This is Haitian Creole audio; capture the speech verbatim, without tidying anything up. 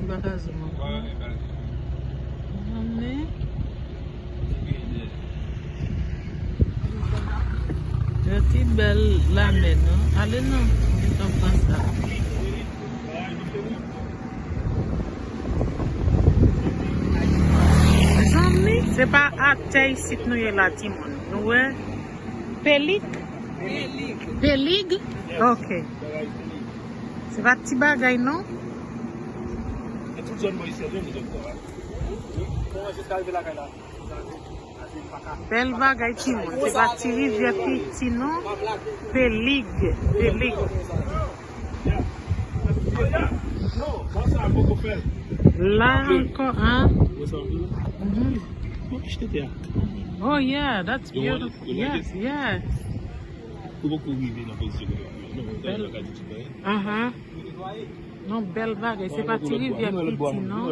Pa ka zoom ankò. Zanmi. Yon ti bèl lamè, non? Ale non, li t ap pran sa. Zanmi, se pa atè isit nou ye la, timoun. Nou wè? Pelig? Pelig. Pelig? Ok. Se pa ti bagay, non? E tout zòn bò isi a, tou, nou zòn kò a. Kòman jiska rive lakay la? Bèl bagay, timoun. Se pa Ti Rivyè piti, non. Pelig. Pelig. Non, sa a poko fè. La ankò, hein? Mhm. Oh, yeah, that's beautiful. Yes, yes. Ou poko rive nan pozisyon kote w ap viv. Non, sa yo ka di ti bagay. Aha. Non, bèl bagay. Se pa Ti Rivyè piti, non.